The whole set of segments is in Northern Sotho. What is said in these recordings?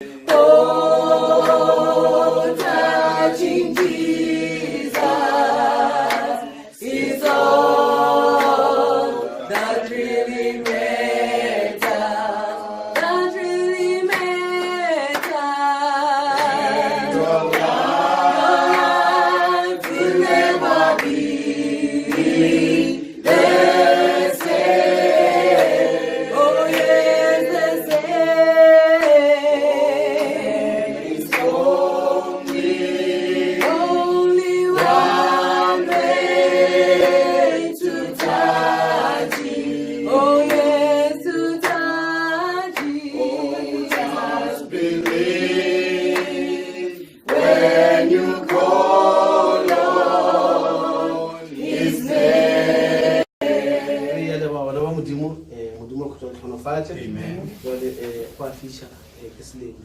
Oh, touching Jesus is all that really matters. That really matters. Your life will never be the same. Oh, yes, the same. It's only one way to touch Him. Oh, yes, to touch Him. Just believe when you call on His name. Re ya leboga bana ba Modimo, eh, Modimo re khutša tlhonofatše. Jwale eh, go a fiša eh, ke selemo.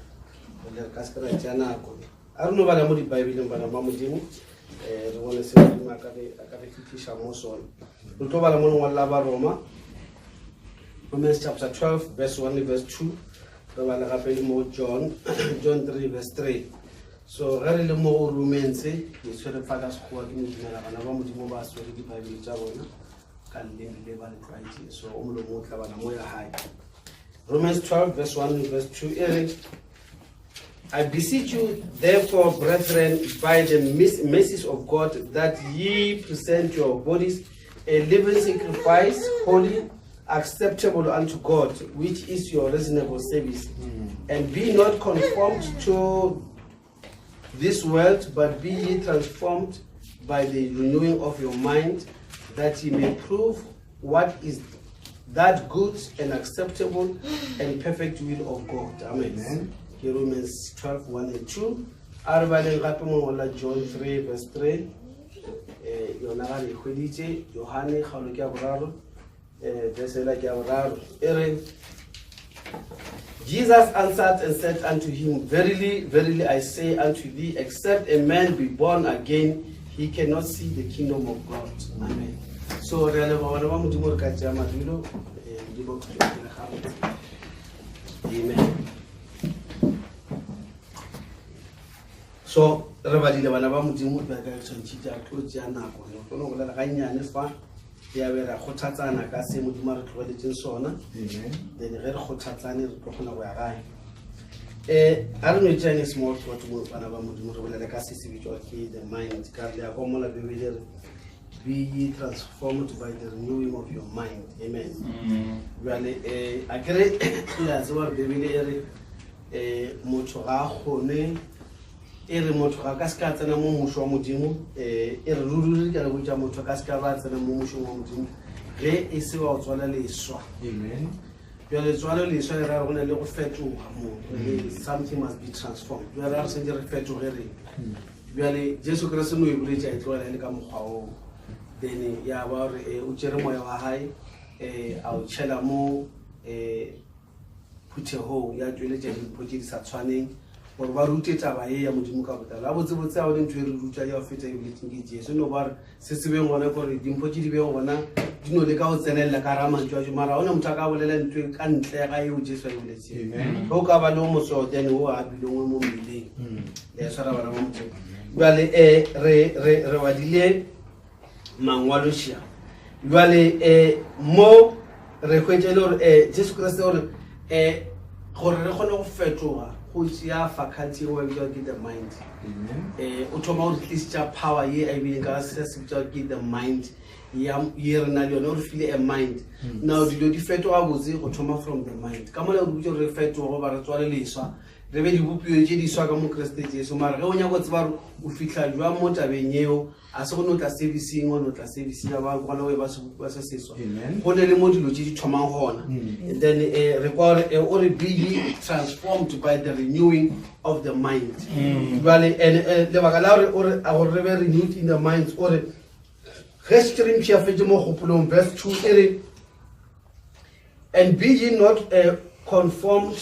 Jwale re ka se ke ra tšea nako. A re no bala mo dibaebeleng bana ba Modimo, eh, re bone se Modimo a ka re a ka re fihliša mo sona. Re tlo bala mo lengwalo la Baroma, Romans chapter 12 verse 1 le verse 2. Re bale gape le mo John, John 3 verse 3. So ge re le mo go Romans, ke tshwere fa ka Sekgowa ke no dumela bana ba Modimo ba swere dibaebele tša bona ka leleme le ba le tlwaetše. So o molomo o tla bala mo ya hae. Romans 12 verse 1 le verse 2 e re, I beseech you, therefore, brethren, by the mercies of God, that ye present your bodies a living sacrifice, holy, acceptable unto God, which is your reasonable service. And be not conformed to this world, but be ye transformed by the renewing of your mind, that ye may prove what is that good and acceptable and perfect will of God. Amen. Amen. Ke Romans 12, 1 and 2. A re baleng gape mo la John 3 verse 3. Eh, yona ga re e hweditše Johane kgaolo ke ya boraro eh, verse ela ke ya boraro e re Jesus answered and said unto him, Verily, verily, I say unto thee, except a man be born again, he cannot see the kingdom of God. Amen. So re a leboga bana ba Modimo re ka tšea madulo eh, Modimo o tšwele pele gabotse. Amen. So re badile bana ba Modimo ba ka tshwantšhitše re tlo tšea nako re tlo no bolela gannyane fa ya be ra kgothatsana ka se Modimo a re tlogeletšeng sona. Then ge re kgothatsane re tlo kgona go ya gae. A re no tšeane small thought mo bana ba Modimo re bolele ka se se bitswa ke the mind ka re le ya kwa mola Bibele re be ye transformed by the renewing of your mind. Amen. Bjale a ke re le a tseba gore Bibele e re motho ga a kgone e re motho ga ka se ka tsena mo mmušo wa Modimo, e re ruri ke re botša motho ka se ka ba tsena mo mmušong wa Modimo ge e se wa go tswala leswa. Amen. Bjale tswalo leswa le ra go na le go fetoga mo, something must be transformed. Bjale ra re sentse re fetoge re. Bjale Jesu Kriste no e boletše a e tlogela e le ka mokgwa oo. Then ya ba gore o tšere moya wa hae a o tšhela mo phuthegong ya tšweletša dimpho tše di sa tshwaneng gore ba rute taba ye ya Modimo ka botlalo. Gabotsebotse ga go ne ntho e re ruta ya go feta e boletseng ke Jesu. E no ba gore se se beng gona ke gore dimpho tše di beng gona di no leka go tsenelela ka gara mantšu a Jesu. Mara ga go na motho a ka bolela ntho e ka ntle ga eo Jesu a e boletseng. Amen. Ge o ka ba le o moso then o a bilongwe mo mmeleng. Le a tshwara bana ba Modimo. Bjale re badile mangwalošia. Bjale mo re hwetša e le gore Jesu Kriste o re gore re kgone go fetoga go tšea faculty eo ba bitswa ke the mind. O thoma go re tlišetša power ye a e bileng ka se se bitswa ke the mind ya ye re na le yone, o re file a mind. Now dilo di fetoga botse go thoma from the mind. Ka mola o re botša gore re fetoge goba re tswale leswa, re be dibopio tše diswa ka mo Kriste Jesu. Mara ge o nyaka go tseba gore o fihla jwang mo tabeng yeo, a se go no tla servicing, wa no tla servicing ya ba gona o e ba sebopiwa se seswa. Amen. Go ne le mo dilo tše di thomang gona. And then re kwa gore o re be ye transformed by the renewing of the mind. Jwale, and lebaka la gore o re, a gore re be renewed in the minds, o re ge se re mpsha fetše mo kgopolong, verse 2 e re, and be ye not conformed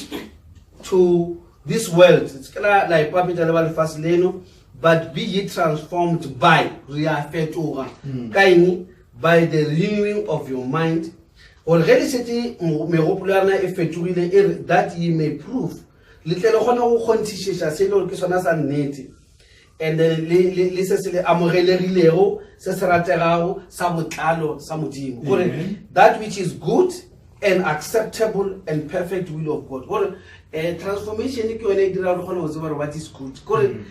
to this world. Se ke la ipapetša le ba lefase leno, but be ye transformed by, re a fetoga ka eng? By the renewing of your mind. Gore ge le šetše megopolo ya rena e fetogile, e re that ye may prove. le tle le kgone go kgonthišetša se e le gore ke sona sa nnete and then le se se le amogelegilego se se rategago sa botlalo sa modimo gore that which is good and acceptable and perfect will of god gore um transformation ke yone e dira re kgone go tseba gore what is good kore um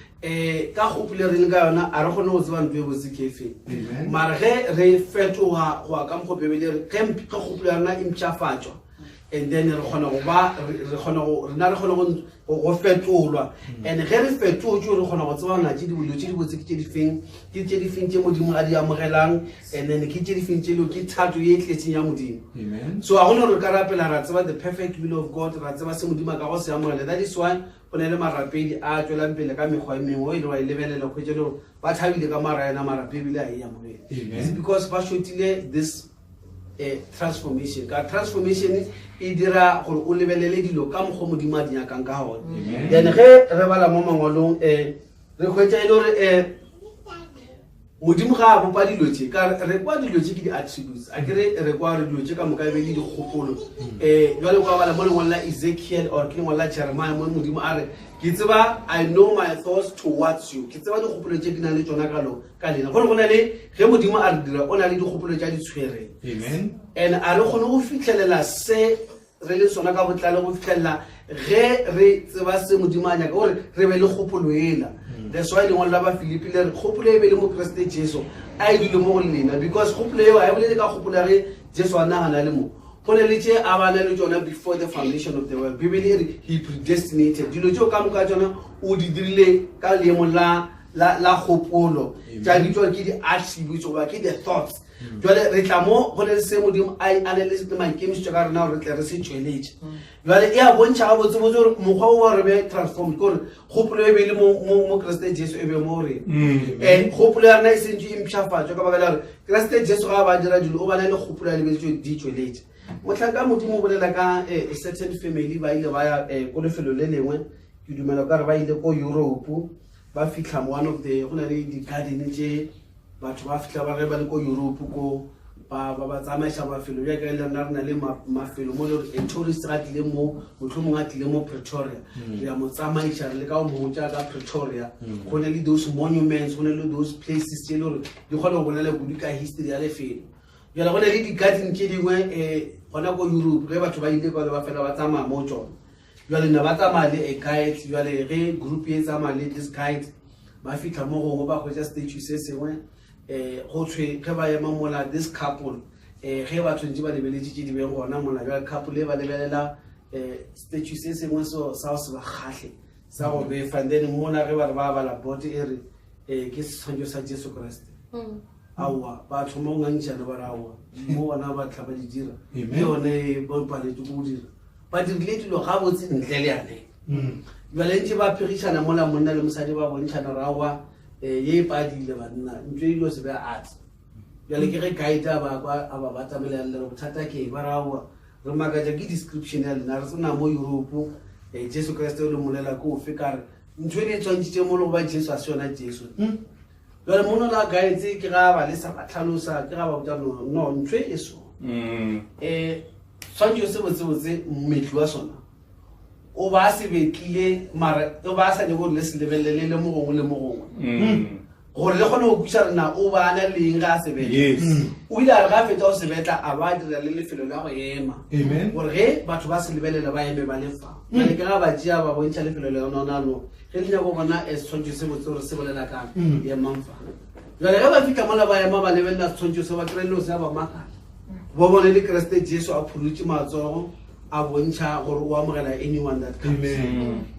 ka kgopolo re leng ka yona a re kgone go tseba ntho e botse ke efeng mara ge re fetoga go ya ka mokgwa bebele re ge kgopolo ya rena e mpšhafatšwa and then re kgona go ba re kgona go rena re kgona go go fetolwa hmm. and ge re fetotšwe re kgona go tseba na tše dilo tše di botse ke tše di feng ke tše di feng tše modimo a di amogelang and then ke tše di feng tše ke thato ye e tletseng ya modimo so a gone gore re ka rapela ra tseba the perfect will of god ra tseba se modimo a ka go se amogela that is why go ne le marapedi a tswelang pele ka mekgwa e mengwe e le wa e lebelela kgwetše le gore ba thabile ka mara yena mara bibele a e amogele it's because ba shotile this eh, transformation ka transformation e dira gore o lebelele dilo ka mokgwa modimo a di nyakang ka gone then ge re bala mo mangwalong um re hwetša e le gore um modimo ga a bopa dilo tše ka re kwa dilo tše ke di-attributes a kere re kwa re dilo tše ka moka e be le dikgopolo um jale kwa bala mo lengwalo la ezekiel or ke lengwalo la jeremiah mo modimo a re ke tseba i know my thoughts towards you ke tseba dikgopolo tše ke nang le tsona ka lona ka lena gore go na le ge modimo a re dira o na le dikgopolo tša di tshwereng and a re kgone go fitlhelela se re le sona ka botlalo go fitlhelela ge re tseba se modimo a nyaka gore re be le kgopolo ela hmm. that's why lengwalo la bafilipi le re kgopolo e be le mo keresete jesu a e dule mo go lena because kgopolo eo a e bolele ka kgopolo ya ge jesu a nagana le mo go ne le tše a ba na le tsona before the foundation of the world bibele e re he predestinated dilo tseo ka moka tsona o di dirile ka leemo la la la kgopolo tša bitswa ke di-attributes goba ke the thoughts mm. jale re tla mo go le se modimo a ne le maikemišetšo ka rena gore re tle re se tšweletše mm. jale e a bontšha gabotsebotse gore mokgwa o wa re be transformed ke gore kgopolo e be le mo keresete jesu e be mo rena mm. and kgopolo ya rena e sentse e mpšhafatšwa ka baka la gore keresete jesu ga a ba dira dilo o ba na le kgopolo ya lebeletswe di tšweletše mohlanka modimo o bolela ka eh, a certain family ba ile ba ya eh, ko lefelo le lengwe ke dumela ka re ba ile ko europe ba fitlha one of the go na le di-garden tše batho ba fitlha ba ge ba le ko europe ko ba ba ba tsamaiša mafelo bja ka le rena re na le mafelo mo le gore a tourist ga tlile mo mohlomongwe a tlile mo pretoria hmm. re ya mo tsamaiša re le ka go mmotša ka pretoria hmm. go ne le those monuments go ne le those places tše le gore di kgone go bolela kudu ka history ya lefelo jale go ne le di-garden tše dingwe um gona ko europe ge batho ba ile kwale ba fela ba tsamaya mo tsone Jwale ne ba tsamaya le a guide jwale ge group e tsamaya le this guide ba fitlha mo gongwe ba hwetša statue se sengwe um go thwe ge ba ema mola this couple um ge ba tshwanetse ba lebeletše tše di beng gona mola jwale couple e ba lebelela um statue se sengwe so sa go se ba kgahle sa go befa and then mola ge ba re ba bala bote e re um ke setshwantsho sa jesu kreste mm. aowa ba thoma go ngangišana ba re aowa mo bona ba tla ba di dira ke yone ba paletse ko go dira ba dirile dilo gabotse ntle le yane mm. jale ntse ba phegišana mola monna le mosadi ba bontšhana rawa um eh, ye e padile banna ntse dilo se be arts jale ke ge guide a ba kwa a ba ba tsamaelang le re bothata ke ba rawa re makatša ke description ya lena re tsena mo europe um jesu kreste o le molela ke ofe ka re ntho e le e tshwantšhitše mo le go ba jesu a se yona jesu mm. jale mono la guides ke ga ba le sa ba tlhalosa ke ga ba botsa no ntho e so um tshwantšho se botsebotse mmetli wa sona o ba se betlile mara o ba sa nyake gore le se lebelele le mo gongwe le mo gongwe mm. gore le kgone go kwisa rena o ba na leng ga a se betla mm. o ile a re ga a fetsa go se betla a ba dira le lefelo la go ema gore ge batho ba se lebelela ba eme ba le fa mm. ke ga ba tšea ba bontšha lefelo le yononano ge le nyako bona eh, setshwantšho se botse gore se bolela kang emang fa jale ge ba fitlha mola ba ema ba lebelela setshwantšho se ba kry-e se a ba makala ba bone le keresete jesu a phurutše matsogo a bontšha gore o amogela anyone that comes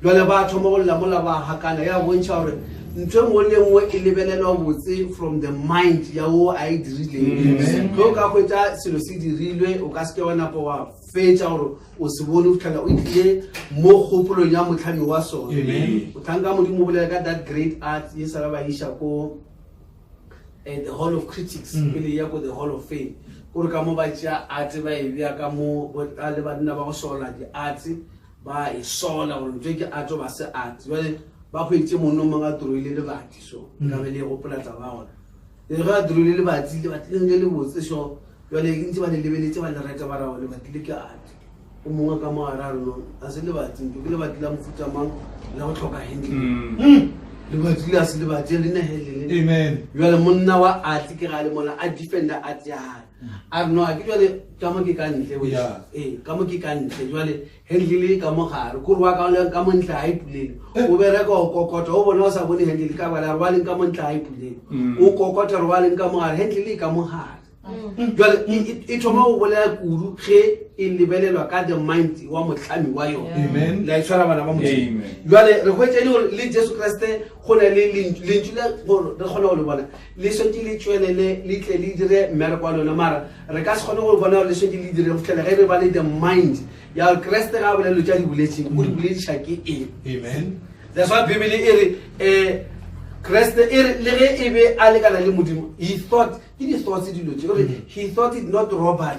jale ba thoma go lla mola ba hakana ya bontšha gore ntho e nngwe le nngwe e lebelelwa botse from the mind ya o a e dirileng ge o ka hwetša selo se dirilwe o ka seke wa napa wa fetša gore o se bone o fitlhela o tlile mo kgopolong ya motlhami wa sone motlhanka modimo o bolela ka that great art ye sala ba iša ko eh, the hall of critics mm. pele ya ko the hall of fame kore ka mo ba tšea art ba e bea ka mo le banna ba go sola di-arts ba e sola gore ntho e ke art ba se art jale ba hweditse monno mongwe a troile lebati so mm. ka be le gopola taba gona le ge a troile lebati lebati le le botse so jale ntse ba le lebeletse ba le reta ba rao lebati le ke art. O mongwe ka mo gare a re no a se lebati nto ke lebati la mofuta mang la go tlhoka handle. Lebati le a se lebati le ne handle. Amen. Jwale monna wa art ke ga le mola a defender art ya hae. A re no a ke jwale ka mo ke ka ntle we. Yeah. Ee, ka mo ke ka ntle jwale handle le ka mo gare. Kore wa ka le ka mo ntle ha e pulele. O bereka o kokota o bona o sa bone handle ka bala re wa leng ka mo ntle ha e pulele. O kokota re wa leng ka mo gare handle le ka mo gare. Jwale e thoma go bolela kudu ge e lebelelwa ka the mind wa motlhami wa yone. Amen. La e tshwara bana ba Modimo. Amen. Jwale re hwetša e le gore le Jesu Kriste go na le lentšu le gore re kgone go le bona le swantše le tšwelele le tle le dire mmereko wa lona, mara re ka se kgone go bona gore le swantše le dire go fitlhela ge re ba le the mind ya gore Kriste ga a bolelo tša di boletseng o di bolediša ke eng. Amen. That's why Bibele e re Kriste e re le ge e be a lekana le Modimo, he thought ke di-thoughts dilo tse, gore he thought it not robbery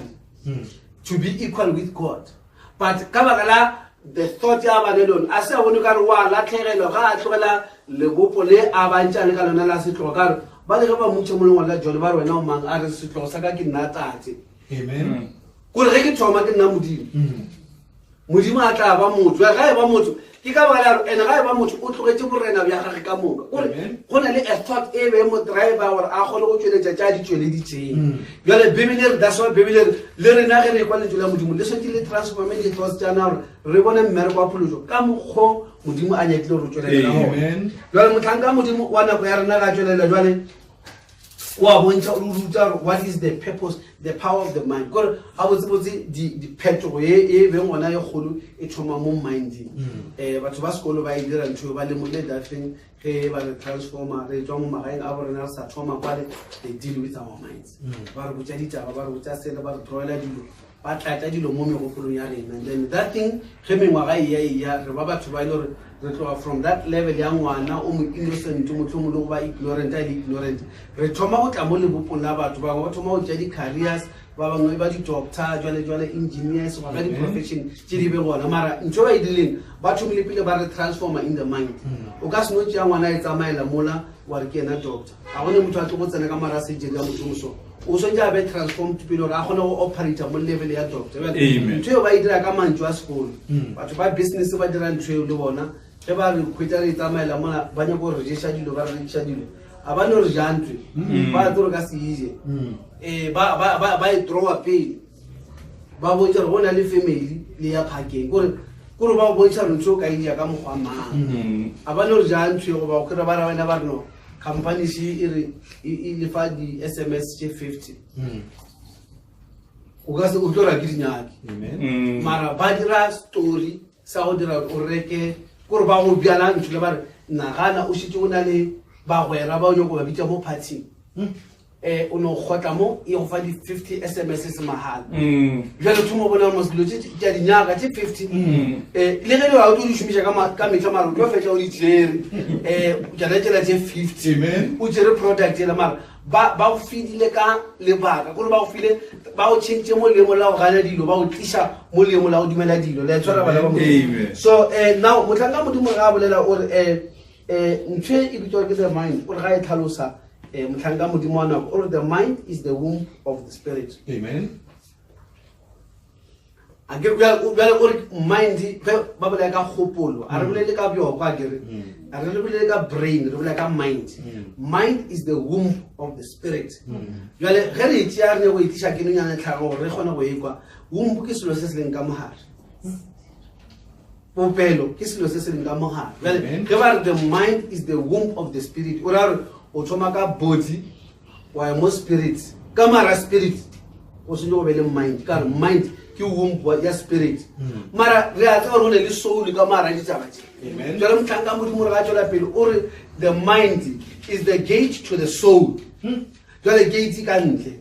to be equal with God, but ka baka la the thought ya ba le lone a se a bone ka re wa latlhegelwa ga a tlogela lebopo le a bantšane ka lona la setlogo, ka re ba le ge ba mmotša mo lengwalo la John ba re wena o mang, a re setlogo sa ka ke nna tate. Amen. Kore ge ke thoma ke nna Modimo. Modimo a tla ba motho. Jwale ga e ba motho, ke ka baka la gore ene ga e ba motho o tlogetše borena bja gage ka moka. Kore Amen. go na le a thought e be mo driver gore a kgone go tšweletša tša di tšweleditseng. Jwale Bibele e re, that's why Bibele e re, le rena ge re ekwa lentšu la Modimo, le swantše le transforme di-thoughts tša rena gore re bone mmereko wa phološo ka mokgo Modimo a nyakile gore o tšwelele ka gona. Amen. Jwale mohlanka wa Modimo wa nako ya rena ga a tšwelela jwale, o a bontšha, o ruta gore what is the purpose, the power of the mind. Kore ga botsebotse diphetogo e beng gona e kgolo e thoma mo minding. Batho ba sekolo ba e dira ntho eo, ba lemogile that thing ge ba re transformer, re tswa mo magaeng a bo rena re sa thoma kwale, they deal with our minds. Ba re botša ditaba, ba re botša sele, ba re throwela dilo, ba tlatša dilo mo megopolong ya rena. And then that thing ge mengwaga e ya e ya, re ba batho ba e le gore re tloga from that level ya ngwana o mo innocent, mohlomong le go ba ignorant, a le ignorant, re thoma go tla mo lebopong la batho. Bangwe ba thoma go tšea di-careers, ba bangwe ba di-doctor, jwale jwale engineers, go ka di-profession tše di be gona. Mara ntho ba e dirileng, ba thomile pele ba re transformer in the mind. O ka se no tšea ngwana e tsamaela mola wa re ke yena doctor, ga gone motho a tlo go tsena ka mara surgery ya motho moso, o swantse a be transformed pele gore a kgone go operata mo level ya doctor. Jwale, Amen. ntho eo ba e dira ka mantšu a sekolo. Batho ba business ba dira ntho eo le bona, ge ba re kgwetsa re tsamaela mola ba nyaka go re ješa dilo, ba re rekiša dilo, a ba no re ja ntwe, ba tlo re ka se ije. Ba e drawa pele, ba bontšha gore go na le family le ya parkeng, kore ba bontšha gore ntho o ka e ja ka mokgwa mang. A ba no re ja ntho e, goba o kry-a ba ra wena ba re no company she e re e lefa di-S M S tše 50. O ka se, o tlo ra ke dinyake. Amen. Mara ba dira story sa go dira gore o reke, kore ba go bjala ntho le ba re nagana o šetše o na le bagwera ba o nyako ba bitša mo party-ing. O no kgotla mo e go fa di 50 S M S se mahala. Jwale thoma o bona gore mos dilo tše tša dinyaka tše 50. Le ge le wa o tlo di šomiša ka mehla, mara o tlo fetša o di tšere. Tšona tšela tše 50. Amen. O tšere product ela, mara ba go fedile ka lebaka, kore ba go file, ba go tšhentše mo leemo la go gana dilo, ba go tliša mo leemo la go dumela dilo. Le a tshwara bana ba Modimo. Amen. So now mohlanka Modimo ga a bolela o re ntho e bitswa ke the mind, o re ga e tlhalosa, mohlanka Modimo wa nako, o re the mind is the womb of the spirit. Amen. A ke re bjale o re mind, ge ba bolela ka kgopolo, a re bolele ka bjoko, a ke re. A re bolele ka brain, re bolela ka mind. Mind is the womb of the spirit. Bjale ge re e tšea, re nyaka go e tliša ke nonyana tlhago gore re kgone go e kwa. Womb ke selo se se leng ka mogare. Popelo ke selo se se leng ka mogare. Bjale Amen. ge ba re the mind is the womb of the spirit, o ra gore o thoma ka body, wa ya mo spirit, ka mara spirit o swanetše go be le mind, ka gore mind ke womb ya spirit. Mara re a tseba gore go na le soul ka mara ditaba tše. Amen. Jwale mohlanka Modimo re ga tšwela pele o re the mind is the gate to the soul. Jwale gate ka ntle,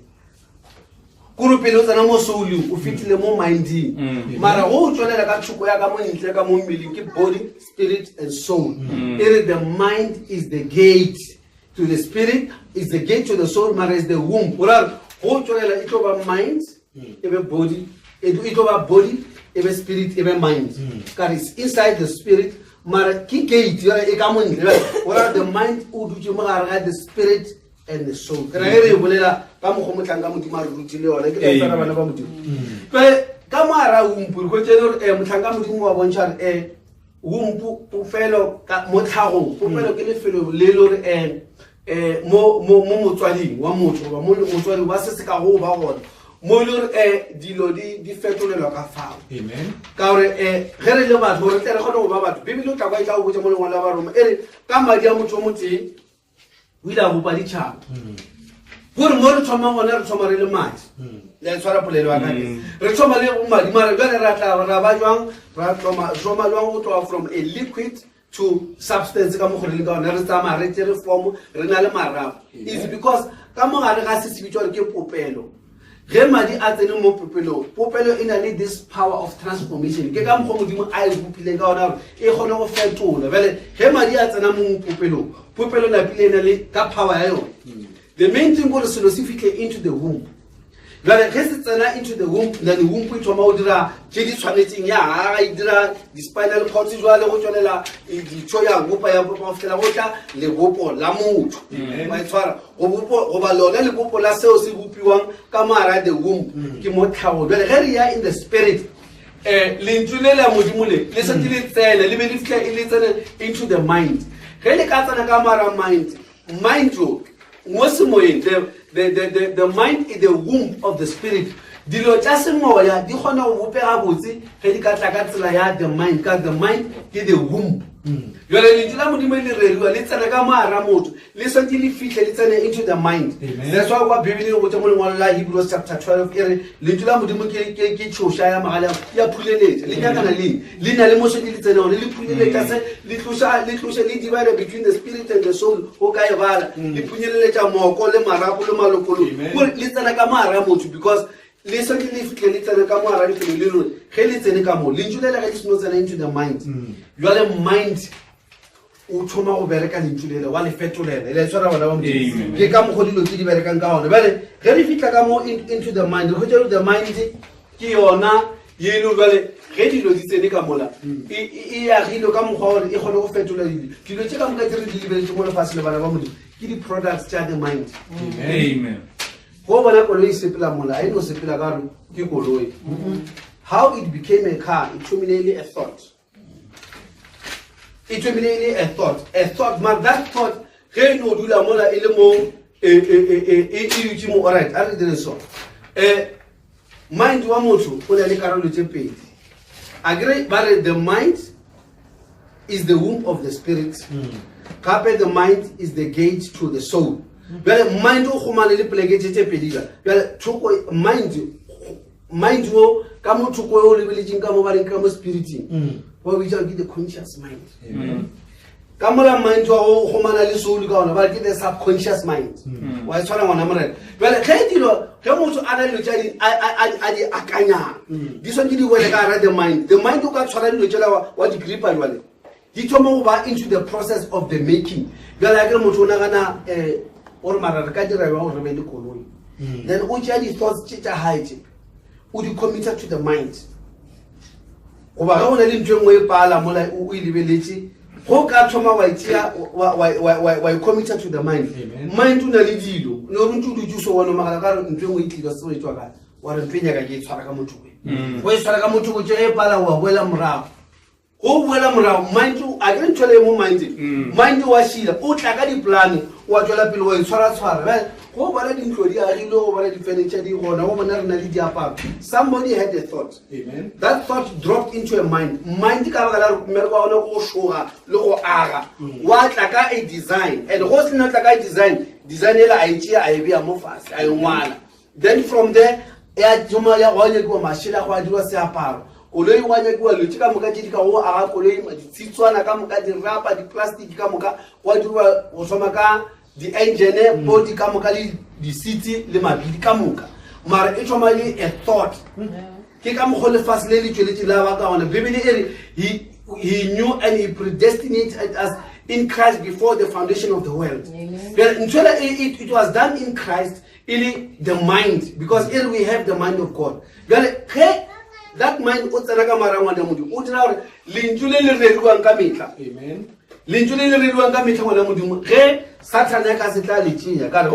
kore pele o tsena mo souleng o fetile mo minding. Mara go o tswelela ka tshoko ya ka mo ntle ka mo mmeleng ke body, spirit and soul. E re the mind is the gate to the spirit, is the gate to the soul, mara is the womb. O ra gore go tswelela e tlo ba mind, e be body, e tlo ba body, e be spirit, e be mind. Ka re it's inside the spirit, mara ke gate yona e ka mo ntle. Jwale, o ra the mind o dutše mo gare ga the spirit and the soul. Ke ra ge re e bolela ka mokgwa o mohlanka Modimo a re rutile yona, ke tla Amen. tshwara bana ba Modimo. Jwale, Ka mo gara wompu re hwetše le gore um mohlanka Modimo wa bontšha gore um wompu popelo ka mo tlhagong, popelo ke lefelo le le gore um um mo mo mo motswading wa motho goba mo motswadi wa se se ka go ba gona mo e le gore um dilo di di fetolelwa ka fao. Amen. Ka gore um ge re le batho gore tle re kgone go ba batho, Bibele o tla kwa e tla go botša mo lengwalo la Baroma e re ka madi a motho o motee o ile a bopa ditšhaba. Gore mo re thoma gona re thoma re le madi. Le a tshwara polelo ya ka ke? Re thoma le go madi, mara jwale ra tla ra ba jwang, ra thoma thoma jwang go tloga from a liquid to substance ka mokgwa re leng ka gona, re tsamaya re tsere form, re na le marapo. It's because ka mo gare ga se se bitswa gore ke popelo. Ge madi a tsene mo popelong, popelo e na le this power of transformation. Ke ka mokgwa Modimo a e bopileng ka gona gore e kgone go fetola. Bjale ge madi a tsena mo popelong, popelo napile e na le ka power ya yone. The main thing gore selo se fihle into the womb. Bjale ge se tsena into the womb, then womb e thoma go dira tše di tshwanetseng, ya aga e dira di-spinal cords jwale go tswelela ditho ya bopa ya bopa go fihlela go tla lebopo la motho. Wa e tshwara go bopo goba lona lebopo la seo se bopiwang ka mogare the womb ke mo tlhago. Bjale ge re ya in the spirit, lentšu le la Modimo le le setse le tsene le be le fitlha e le tsene into the mind. Ge le ka tsena ka mogare mind, mind yo mo semoyeng, the mind is the womb of the spirit. Dilo tša semoya di kgona go bopega botse ge di ka tla ka tsela ya the mind, ka the mind ke the womb. Jwale lentšu la Modimo le reriwa le tsena ka mogara motho, le swantse le fitlhe le tsene into the mind. That's why kwa Bibele go tša mo lengwalo la Hebrews chapter 12 e re lentšu la Modimo ke tšhoša ya magale ya phuleletša, le nyakana le le na le mo swantse le tsene gone, le phunyeletša se le tloša, le tloše le divide between the spirit and the soul. O ka e bala, le phunyeletša moko le marapo le malokolo, gore le tsena ka mogara motho, because le swantse le fitlhe le tsene ka mogara lefelo le lore ge le tsene ka mo lentšu le le ge le seno tsena into the mind. Jwale mind o thoma go bereka lentšu lele wa le fetolela, le tshwara bana ba Modimo. Amen. Ke ka mokgwa dilo tse di berekang ka gona. Bjale ge re fitlha ka mo into the mind, re hwetša the mind ke yona ye e leng jwale ge dilo di tsene ka mola, e agilwe ka mokgwa gore e kgone go fetola dilo. Dilo tše ka moka tse re di lebeletse mo lefatshe le bana ba Modimo ke di-products tša the mind. Amen. Go bona koloi e sepela mola, a e no sepela ka gore ke koloi. How it became a car, e thomile e le a thought. E thomile e le a thought, a thought, but that thought ge e no dula mola e le mo e dutše mo. Alright, a re dire so. Mind wa motho o na le karolo tše pedi. A kere ba re the mind is the womb of the spirit, gape the mind is the gate to the soul. Bjale mind o kgomane le poleke tše tše pedi la. Bjale thoko mind wo ka mo thoko o lebeletšeng ka mo ba reng ka mo spiriting, ba bitsa ke the conscious mind. Ka mola mind wa go kgomana le soul ka ona ba ke the subconscious mind. Wa e tshwana ngwana morena. Bjale ge dilo ge motho a na dilo tse a di akanyang di swantse di wele ka gara the mind. The mind o ka tshwara dilo tsela wa di gripa, jwale di thoma go ba into the process of the making. Bjale a kere motho o nagana gore mara re ka dira jwang gore re be le koloi, then o tšea di-thoughts tše tša gae tše o di committer to the mind. Goba ge go na le ntho e nngwe e pala mola o e lebeletše, go ka thoma wa e tšea wa e committer to the mind. Amen. Mind o na le dilo ne o ntse o dutse o so bona mogala ka re ntho e nngwe e tlile se o e tswa kae, wa re ntho e nyaka ke e tshwara ka motho o e tshwara ka motho ko tše e pala wa boela morago. Go boela morago mind a ke ntho le mo mind, mind wa šila o tla ka diplane wa tswela pele wa e tshwara-tshwara. Bjale go bona dintlo di agilwe, go bona di-furniture di gona, go bona re na le diaparo, somebody had a thought. Amen. That thought dropped into a mind. Mind ka baka la gore mmereko wa gona ke go šoga le go aga, wa tla ka a design, and go sena tla ka a design, design ela a e tšea a e bea mo fase a e ngwala. Then from there ya thoma ya go nyakiwa mašela, go a dirwa seaparo, koloi go a nyakiwa dilo tše ka moka tše di ka go aga koloi, ditshitswana ka moka, dirapa, di-plastic ka moka, go a dirwa go thoma ka di-engine, body ka moka le di-seats le mabili ka moka, mara e thoma le a thought. Ke ka mokgwa lefase le le tšweletše la ba ka gona. Bibele e re he knew and he predestinated us in Christ before the foundation of the world. Bjale ntho ela it was done in Christ e le the mind, because e re we have the mind of God. Bjale ge that mind o tsena ka mara ngwana Modimo, o dira gore lentšu le le reriwang ka metlha. Amen. Lentšu le le reriwang ka metlha ngwana Modimo, ge Sathane a ka se tla le tšea ka re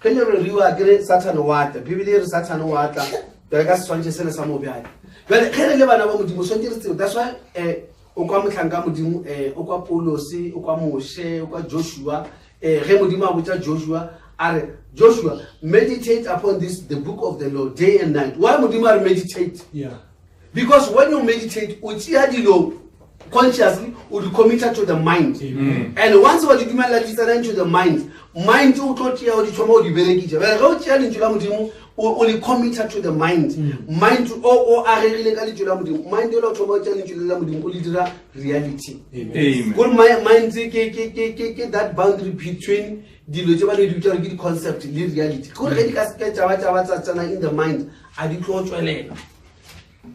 ge le reriwa ke re Sathane wa tla. Bibele e re Sathane wa tla. Bjale ka seswantšho sele sa mobjadi. Bjale ge re le bana ba Modimo, swantše re tsebe. That's why eh, o kwa mohlanka Modimo, eh, o kwa Paulose, o kwa Moshe, o kwa Joshua. Eh, ge Modimo a botša Joshua, a re, Joshua, meditate upon this, the book of the law, day and night. Why Modimo a re meditate? Yeah. Because when you meditate, o tšea dilo consciously, o di commita to the mind. Amen. And once wa di dumela di tsena into the mind, mind o tlo tšea o di thoma o di berekisa. Bjale ge o tšea lentšu la Modimo, o le commita to the mind. Mind o agegile ka lentšu la Modimo. Mind o la thoma o tšea lentšu le la Modimo, o le dira reality. Amen. Gore mind ke that boundary between dilo tše ba di bitša gore ke di-concept le reality. Gore ge di ka seke tša ba tša ba tsa tsena in the mind, a di tlo tswelela.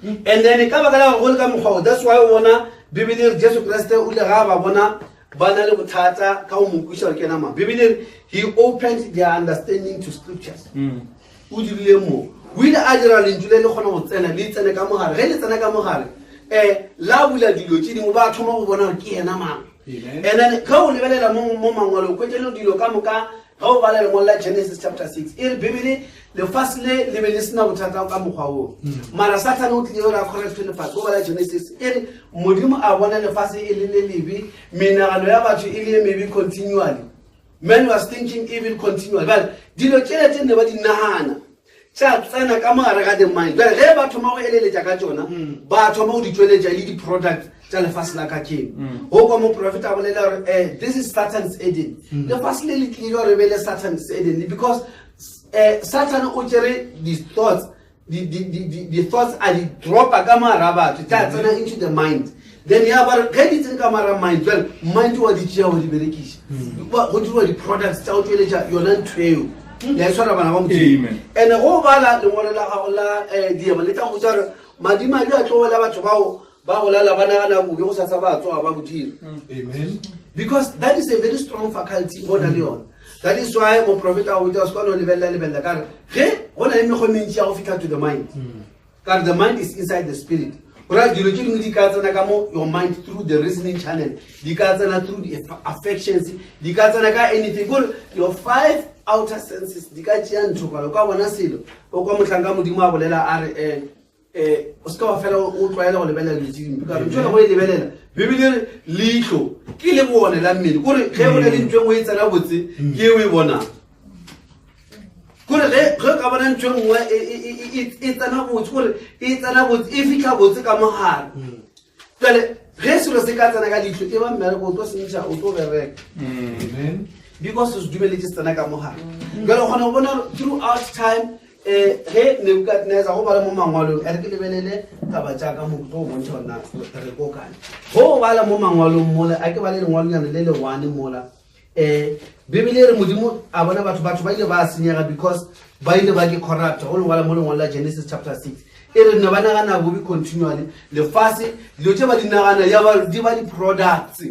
And then ka baka la gore go le ka mokgwa o, that's why o bona Bibele e re Jesu Kriste o ile ga ba bona ba na le bothata ka go mo kweša gore ke ena mang. Bibele e re he opened their understanding to scriptures. O dirile mo, o ile a dira lentšu le le kgona go tsena, le tsene ka mogare. Ge le tsena ka mogare, la bula dilo tše dingwe, ba thoma go bona gore ke yena mang. Amen. And then ge o lebelela mo mangwalong, o hwetša le dilo ka moka. Ge o bala lengwalo la Genesis chapter 6, e re Bibele lefase le le be le sena bothata ka mokgwa wo. Mara Sathane o tlile gore a corrupte lefase. O bala Genesis, e re Modimo a bona lefase e le le lebe, menagano ya batho e le e mebe continually. Man was thinking evil continually. Bjale dilo tšela tše ne ba di nagana tša tsena ka mogare ga the mind. Bjale ge ba thoma go eleletša ka tšona, ba thoma go di tšweletša e le di-product tša lefase la kajeno. Go kwa moprofeta a bolela gore this is Satan's Eden. Lefase le le tlile gore e be le Satan's Eden because Satan o tšere di-thoughts, di-thoughts a di dropa ka mogare ga batho, tša tsena into the mind. Then ya ba re ge di tsene ka mogare ga mind, jwale mind wa di tšea go di berekiša. Go diriwa di-products tša go tšweletša yona ntho eo. Le a e tshwara bana ba Modimo. Amen. And go bala lengwalo la gago la diema, le tla go botša gore madimadi a tlo wela batho bao ba go lala ba nagana bobe go sasa ba tsoga ba bo dira. Amen. Because that is a very strong faculty go na le yona. That is why moprofeta a botša o se ka no lebelela, lebelela ka re ge go na le mekgwa e mentši ya go fihla to the mind. Ka re the mind is inside the spirit. Go raya dilo tše dingwe di ka tsena ka mo your mind through the reasoning channel, di ka tsena through the affections, di ka tsena ka anything. Kore your five outer senses di ka tšea ntho kwala, o ka bona selo. O kwa mohlanka Modimo a bolela a re o se ka wa fela o tlwaela go lebelela dilo tše dimpe, ka re ntho e go e lebelela. Bibele e re leihlo ke le bone la mmele, kore ge go na le ntho e nngwe e tsena botse ke e o e bonang. Kore ge o ka bona ntho e nngwe e tsena botse, kore e tsena botse, e fitlha botse ka mogare. Jwale ge selo se ka tsena ka leihlo, e ba mmereko, o tlo se ntšha, o tlo bereka. Amen. Because se dumeletse se tsena ka mogare. Jwale o kgona go bona throughout time, ge Nebuchadnezzar go bala mo mangwalong, a re ke lebelele taba tša ka mo, ke tlo go bontšha gore na re ko kae. Go bala mo mangwalong mola, a ke bale lengwalonyana le le one mola. Bibele e re Modimo a bona batho, batho ba ile ba senyega because ba ile ba ke corrupt. Go lengwala mo lengwalo la Genesis chapter 6, e re ne ba nagana bobe continually. Lefase dilo tše ba di nagana ya ba di ba di-products.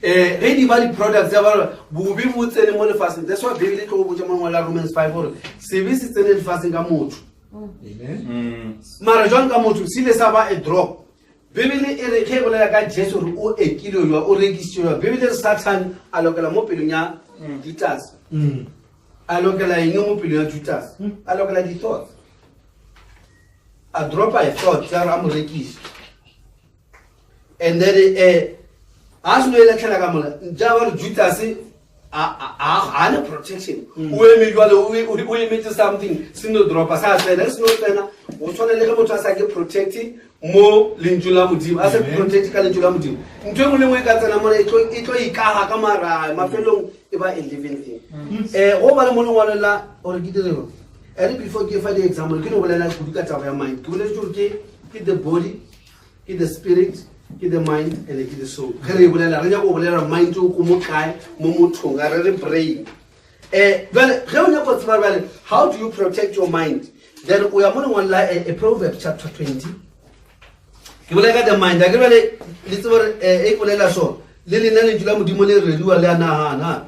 Ge di ba di-products ya ba bobe bo tsene mo lefaseng. That's why Bibele e tlo go botša mo lengwalo la Romans 5 gore sebe se tsene lefaseng ka motho. Amen. Mara jwang ka motho se ile sa ba a drop. Bibele e re ge e bolela ka Jesu gore o ekile jwa, o rekisitše jwa. Bibele e re Satan a lokela mo pelong ya Judas. A lokela eng mo pelong ya Judas? A lokela di-thoughts. A dropa a thought ya gore a mo rekise. And then a se no e latlhela ka mola, ja ba re Judas a na protection. O eme jwale, o emetse something, se no dropa, sa tsena, se no tsena. O tshwana le ge motho a sa ke protect mo lentšu la Modimo, a sa Amen. protect ka lentšu la Modimo. Ntho e nngwe le nngwe e ka tsena mola, e tlo ikaga ka mara, mafelong e ba a living thing. Go bala mo lengwalong la, gore ke dire eng? E re before ke fa di-example, ke no bolela kudu ka taba ya mind. Ke boletse gore ke the body, ke the spirit, ke the mind, and ke the soul. Ge re e bolela, re nyaka go bolela mind o ko mo kae, mo mothong, ga re re brain. Jwale, ge o nyaka go tseba jwale, how do you protect your mind? Then o ya mo lengwalong la Proverbs chapter 20. Ke bolela ka the mind, a ke jwale le tsebe gore e ke bolela so, le lena lentšu la Modimo le reriwa le a nagana.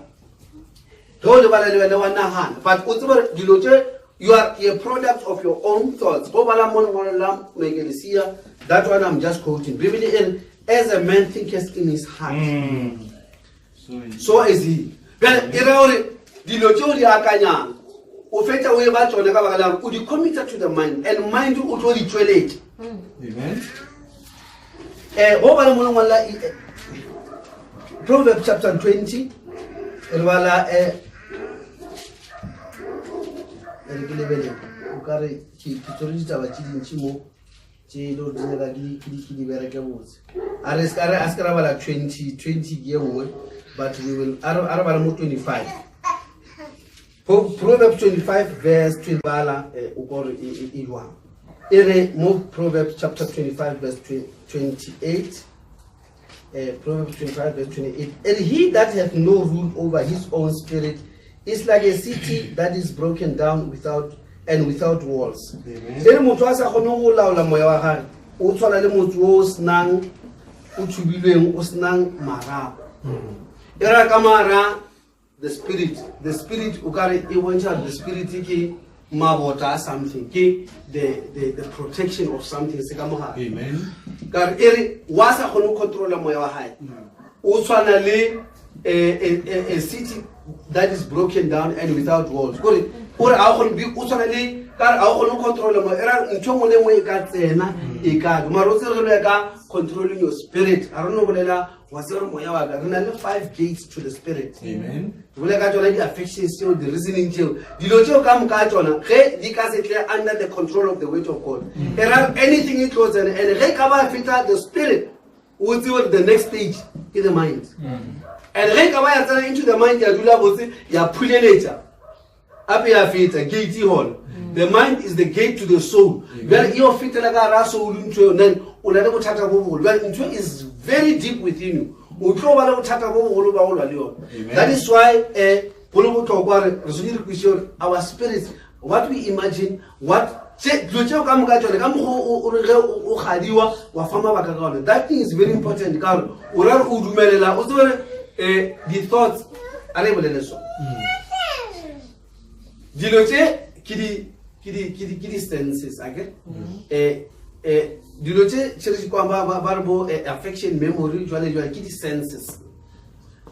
Ge o lebala le wena wa nagana, but o tsebe gore dilo tše, you are a product of your own thoughts. Go bala mo lengwalong la Moekelesia, that one I'm just quoting. Bibele e re, as a man thinketh in his heart, so is he. Bjale e ra gore dilo tše o di akanyang, O fetša o e ba tsone ka baka la gore o di committer to the mind, and mind o tlo di tšweletša. Amen. Go bala mo lengwalo la Proverbs chapter 20, re bala re ke lebelele, o ka re ke tswere ditaba tše dintši mo tše e le gore di nyaka ke di bereke botse. A re se a se ka ra bala 20, 20 ke ye nngwe, but we will, a re bala mo 25. Proverbs 25 verse 20, bala o kore e jwang. E re mo Proverbs chapter 25 verse 28, Proverbs 25 verse 28, and he that hath no rule over his own spirit is like a city that is broken down without and without walls. Amen. E re motho a sa kgone go laola moya wa gagwe, o tshwana le motse o senang, o tshubilweng, o senang marapo. E ra ka mara the spirit, the spirit o ka re e bontšha the spirit ke mabota a something, ke the protection of something se ka mogare. Amen. Ka re e re wa sa kgone go controla moya wa hae, o tshwana le a city that is broken down and without walls. Kore o re a o kgone be, o tshwana le ka re a o kgone go controla moya, e ra ntho nngwe le nngwe e ka tsena, e ka tswa. Mara o tsere re ka controlling your spirit, ga re no bolela wa tsere moya wa ka. Re na le 5 gates to the spirit. Amen. Re bolela ka tsona di-affections tseo, di-reasoning tseo, dilo tseo ka moka tsona ge di ka se tle under the control of the word of God, e ra anything e tlo tsena. And ge ka ba feta the spirit, o tsebe gore the next stage ke the mind. And ge ka ba ya tsena into the mind, ya dula botse, ya phuleletša, ape ya feta gate e gona. The mind is the gate to the soul. Bjale e yo fetela ka hara soul ntho eo, then o na le bothata bo bogolo. Bjale ntho is very deep within you, o tlo ba le bothata bo bogolo ba go lwa le yona. Amen. That is why go le bohlokwa re tshwanetse re kwešiše gore our spirits, what we imagine, what tše dilo tšeo ka moka tsone, ka mokgwa o re ge o gadiwa wa fa mabaka ka ona. That thing is very important, ka gore o ra re o dumelela, o tsebe gore di-thoughts, a re bolele so. Dilo tše ke di-senses, a ke? Dilo tše tše re di kwang ba re bo affection, memory, jwale jwale ke di-senses.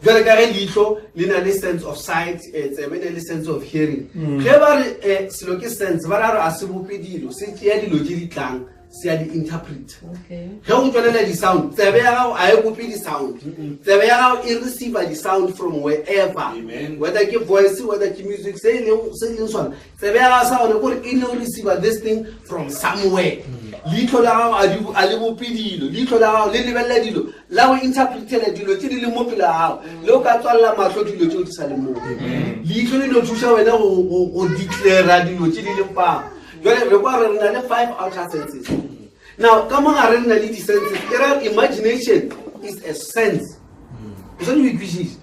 Jwale ka ge leihlo le na le sense of sight, tsebe e na le sense of hearing. Ge ba re selo ke sense, ba ra re a se bope dilo, se tšea dilo tše di tlang, se a di interpret. Ge o tswelela di-sound, tsebe ya gago a e bope di-sound. Tsebe ya gago e receive di-sound from wherever. Amen. Whether ke voice, whether ke music, se e leng sona. Tsebe ya gago sa gone kore e no receive this thing from somewhere. Leihlo la gago a le bope dilo, leihlo la gago le lebelela dilo, la go interpretela dilo tse di leng mo pele ga gago, le o ka tswalela mahlo dilo tseo di sa leng moo. Leihlo le no thuša wena go declara dilo tse di leng fao. Jwale re kwa re na le 5 outer senses. Now ka mo gare re na le di-senses. E ra imagination is a sense. O tshwanetse o ikwešiše.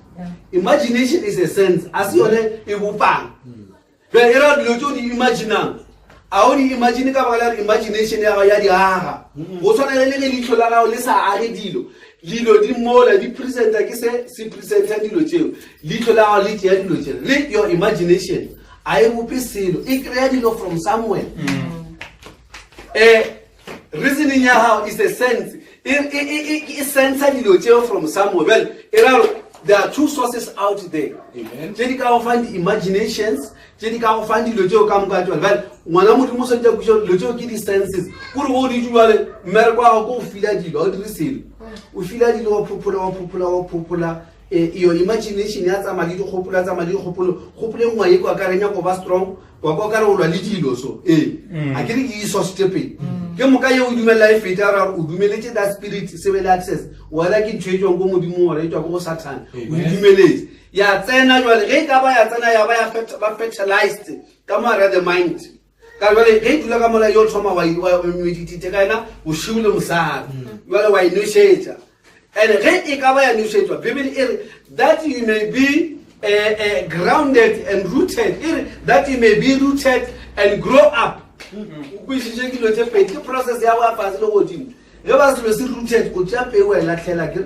Imagination is a sense. A se yone e bopang. Jwale e ra dilo tseo di imaginang, a o di imagine ka baka la gore imagination ya gago ya di aga. Go tshwana le ge leihlo la gago le sa age dilo, dilo di mola di presenta, ke se se presenta dilo tseo, leihlo la gago le tšea dilo tseo. Le your imagination a e bope selo, e kry-a dilo from somewhere. Reasoning ya gago is a sense, e sensa dilo tseo from somewhere. Bjale e ra gore there are 2 sources out there. Amen. Tse di ka go fang di-imaginations, tse di ka go fang dilo tseo ka moka tsone. Bjale ngwana Modimo o tshwanetse a kwešiše gore dilo tseo ke di-senses. Kore go di jwale mmereko wa gago ke go feela dilo, ga o dire selo. O feela dilo, wa phophola, wa phophola, wa phophola. Your imagination ya tsamaya le dikgopolo, ya tsamaya le dikgopolo. Kgopolo e nngwe e kwa ka re nyako ba strong, wa kwa ka re o lwa le dilo so. A ke re ke di-source tse pedi. Ke moka ye o dumela e feta, ra gore o dumeletse that spirit se be le access. Whether ke ntho e tswang ko Modimong or e tswa ko go Satan, o Amen. dumeletse. Ya tsena jwale, ge e ka ba ya tsena ya ba ya ba fertilized ka mo hara the mind. Ka jwale ge e dula ka mola yo thoma wa wa meditate ka yena bošego le mosadi. Jwale wa e nošetša. And ge e ka ba ya nošetšwa, Bible e re that you may be grounded and rooted. E re that you may be rooted and grow up. O kwešiše dilo tše pedi, ke process ya go ya fase le godimo. Ge ba selo se rooted, o tšea peu wa e latlhela, ke re.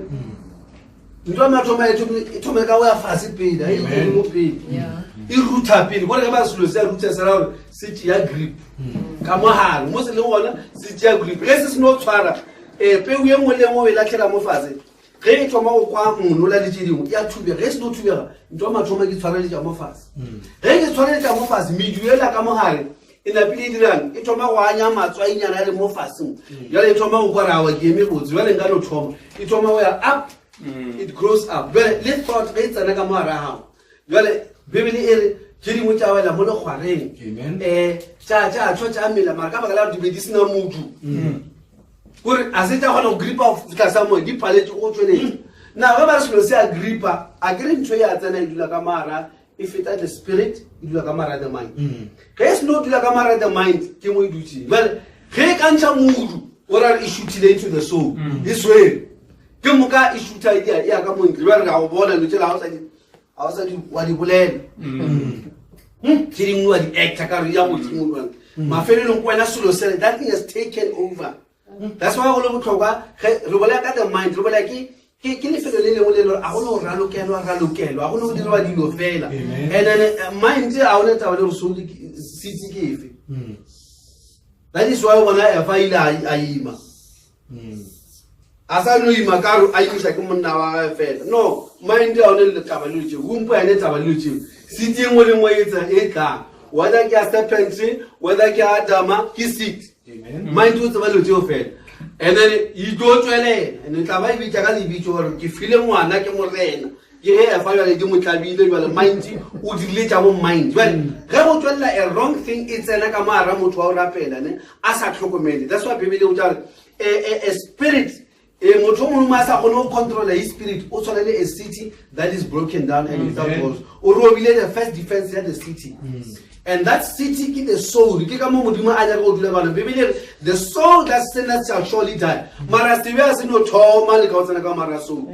Ntho ya mathomo e thome ka go ya fase pele, ha e Amen. godimo pele. E rutha pele, kore ge ba selo se ya rutha, se ra gore se tšea grip. Ka mogare, mo se leng gona, se tšea grip. Ge se seno tshwara, peu e nngwe le e nngwe o e latlhela mo fase. Ge e thoma go kwa monola le tše dingwe, ya thubega. Ge e seno thubega, ntho ya mathomo ke tshwareletša mo fase. Ge ke tshwareletša mo fase, medu ela ka mogare e napile e dirang, e thoma go anya matswainyana a le mo faseng. Jale e thoma go kwa re awa ke eme botse, jale nka no thoma. E thoma go ya up, it grows up. Jale le thought ge e tsena ka mogare ga gago, jale Bibele e re tše dingwe tša wela mo lekgwareng, Amen. tša tšhwa tša mela, mara ka baka la gore di be di sena modu, kore a se tša kgona go gripa go fihla sa moya, di paletše go tšweletša. Na ge ba re selo se a gripa, a ke re ntho e a tsena e dula ka mara, e feta the spirit, e dula ka mara the mind. Ge e seno dula ka mara the mind, ke mo e dutseng. Jale ge e ka ntšha modu, o ra re e šuthile into the soul, e swere ke moka e šutha e ya ka montle. Jale re a go bona dilo tsela, ga o sa di, ga o sa di wa di bolela, tse dingwe wa di actor ka re ya godimo jwang, mafelelong ke wena selo sele, that thing has taken over. That's why go le botlhokwa ge re bolela ka the mind, re bolela ke ke lefelo le lengwe le le gore a go ne go ralokelwa ralokelwa, a go ne go dirwa dilo fela. Amen. And then mind a o ne taba le gore soul seeds ke efe. That is why o bona Efa ile a ima, a sa no ima ka re a imiša ke monna wa gagwe fela. No, mind a o ne le taba le tseo, womb ya ne taba le tseo. Seed e nngwe le nngwe e e tlang, whether ke ya serpent, whether ke ya Adama, ke seed. Amen. Mind o tseba dilo tseo fela, and then e tlo tswelela, and tla ba e bitša ka lebitso gore ke file ngwana ke Morena. Ke ge Efa jale di mo tlabile. Jale mind o dirile tša bo mind. Jale ge go tswelela a wrong thing e tsena ka moara motho wa go rapela ne a sa tlhokomele. That's why Bibele o tša gore a spirit, motho o mongwe a sa kgone go controla his spirit, o tshwana le a city that is broken down and without walls. O robile the first defense ya the city, and that city ke the soul. Ke ka mo Modimo a nyaka go dula bana. Bibele e re the soul that sinners shall surely die, mara sebe a se no thoma le ka go tsena ka mara soul.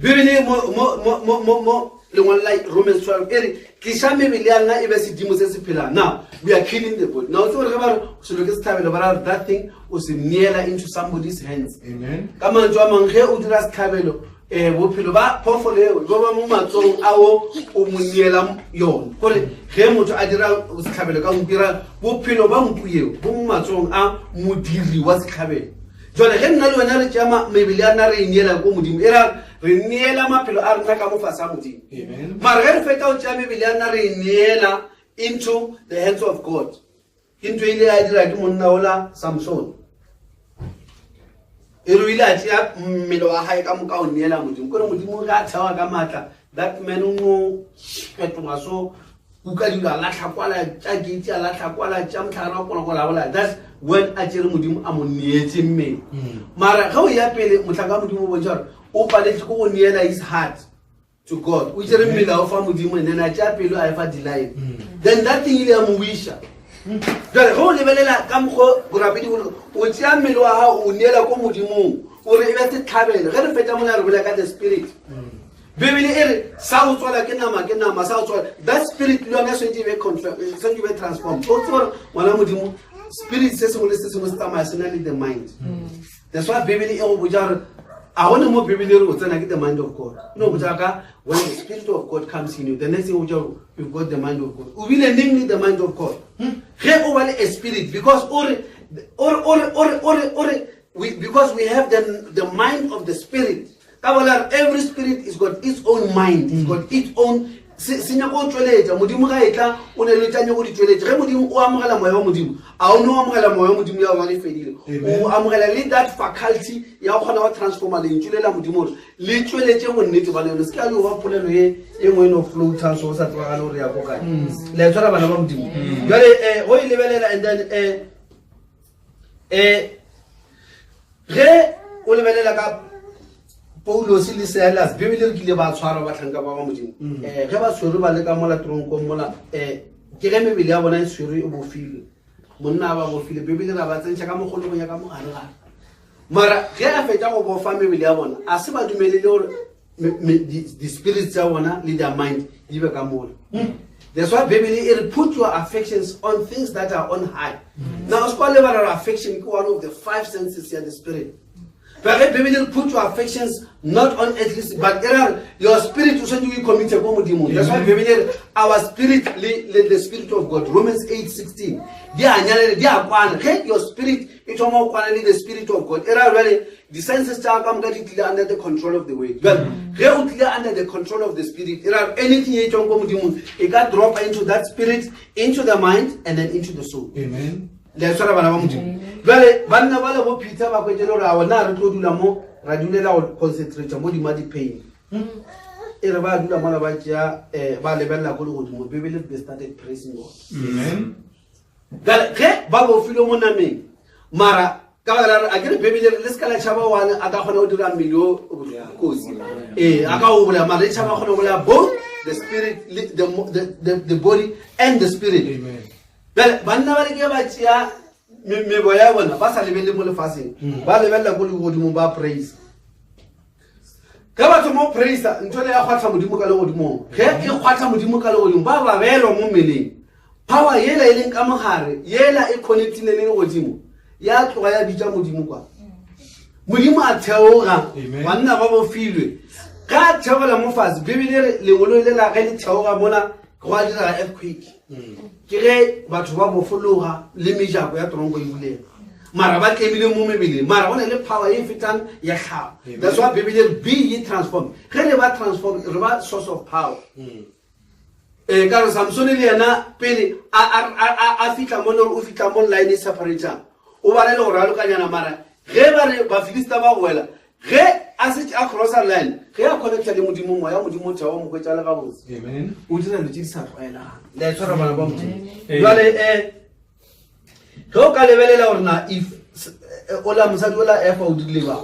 Bibele mo lengwalo la Romans 12 e re tliša mebele ya lena e be sedimo se se phelang. Now we are killing the body. Now o tse gore ge ba re selo ke setlhabelo, ba ra gore that thing o se neela into somebody's hands. Amen. Ka mantswe a mangwe, ge o dira setlhabelo, bophelo ba phoofolo eo bo ba mo matsong ao o mo neelang yone. Kore ge motho a dira setlhabelo ka nku, ira bophelo ba nku eo bo mo matsong a modiri wa setlhabelo. Jwale ge nna le wena re tšea mebele ya rena re e neela ko Modimo, e ra re neela maphelo a rena ka mo fase a Modimo. Amen. Mara ge re fetsa go tšea mebele ya rena re e neela into the hands of God, ke ntho e ile ya dira ke monna ola Samson. E re o ile a tšea mmele wa gae ka moka o neela Modimo, kore Modimo ge a thewa ka maatla, that man o no fetoga so kuka dilo, a latlha kwala tša gate, a latlha kwala tša motlhagare wa konokola bola. That's when a tšere Modimo a mo neetse mmele. Mara ge o ya pele, motlhaka wa Modimo o bontšha gore o paletse ke go neela his heart to God. O tšere mmele a o fa Modimo, and then a tšea pelo a e fa Delilah. Then that thing ile ya mo wiša. Jale ge o lebelela ka mokgwa borapedi bo, o tšea mmele wa gago o neela ko Modimong, o re e be setlhabelo. Ge re fetša mola re bolela ka the spirit, Bibele e re sa go tswala ke nama ke nama, sa go tswala that spirit le yona swantse e be swantse e be transformed. O tsebe gore ngwana Modimo, spirit se sengwe le se sengwe se tsamaya se na le the mind. That's why Bibele e go botša gore a gone mo Bibele e re o tsena ke the mind of God. E no botša ka when the spirit of God comes in you, the next thing o botša gore you've got the mind of God. O bile neng le the mind of God? Ge o ba le a spirit, because o re, o re, o re, o re, o re, o re, we, because we have the mind of the spirit. Ka bona re every spirit is got its own mind, it's got its own se nyaka go tšweletša. Modimo ga e tla o ne le tša nyako di tšweletša. Ge Modimo o amogela moya wa Modimo, a o ne o amogela moya wa Modimo ya gona e fedile. Amen. O amogela le that faculty ya go kgona go transforma lentšu le la Modimo gore le tšweletše bonnete ba lone. Se ka yo ba polelo e e nngwe e no floatang so o sa tsebagale gore ya ko kae. Le a tshwara bana ba Modimo. Jwale go e lebelela, and then ge o lebelela ka Paulos le Silas, Bibele re kile ba tshwarwa bahlanka ba ba Modimo. Ge ba tshwerwe ba le ka mola tronkong mola, ke ge mebele ya bona e tshwerwe e bofilwe, monna a ba bofile, Bibele ra ba tsentšha ka mogologong ya ka mogare-gare. Mara ge a fetša go bofa mebele ya bona, a se ba dumelele gore di-spirits tsa bona le their mind di be ka mola. That's why Bibele e re put your affections on things that are on high. Now o se kwa lebala gore affection ke one of the five senses ya the spirit. Ba ge Bibele re put your affections not on earthly, but e ra re your spirit o tshwanetse o icommite ko Modimong. That's why Bibele re our spirit le the spirit of God, Romans 8:16, di a nyalele, di a kwana. Ge your spirit e thoma go kwana le the spirit of God, e ra jale di-senses tša ka moka di tlile under the control of the word. Jale ge o tlile under the control of the spirit, e ra anything e tswang ko Modimong e ka drop into that spirit, into the mind, and then into the soul. Amen. Le a tshwara, bana ba Modimo? Jale banna ba le bo Peter ba kwetse le gore a na re tlo dula mo, ra dulela go concentrate mo dima di-pain. E re ba dula mola ba tšea ba lebelela ko legodimo, Bibele, they started praising God. Amen. Jale ge ba bofile mo nameng, mara ka baka la re a ke re Bibele re le se ka la tšhaba one a ka kgona go dira mmele o kotsi, ee, a ka o bolaya, mara le tšhaba kgona go bolaya both the spirit the body and the spirit. Amen. Bjale banna ba leke ba tšea meboya ya bona, ba sa lebelele mo lefatsheng, ba lebelela ko legodimong, ba praise. Ge ba thoma go praisa, ntho le ya kgwatlha Modimo ka legodimong. Ge e kgwatlha Modimo ka legodimong, ba babelwa mo mmeleng. Power yela e leng ka mogare, yela e connectile le legodimo, ya tloga ya bitša Modimo kwa. Modimo a theoga. Amen. Banna ba bofilwe. Ge a theogela mo fatshe, Bibele re lengolo le la ge le theoga mola, go a direga earthquake. Ke ge batho ba bofologa le mejako ya tronko e bulega, mara ba tlemile mo mebeleng, mara go na le power e fetang ya tlhago. That's why Bibele re be ye transform. Ge re ba transform, re ba source of power. Ka re Samsone le yena pele a fihla mo le gore o fihla mo line e separator, o ba le go ralokanyana, mara ge ba re Bafilista ba go wela, ge a setse a crossa line, ge a connecta le Modimo, moya Modimo o thewa mo hwetša le gabotse. Amen. O dira dilo tse di sa tlwaelang. Le a tshwara, bana ba Modimo? Amen. Jwale ge o ka lebelela gore na if ola mosadi ola Efa o dirile ba,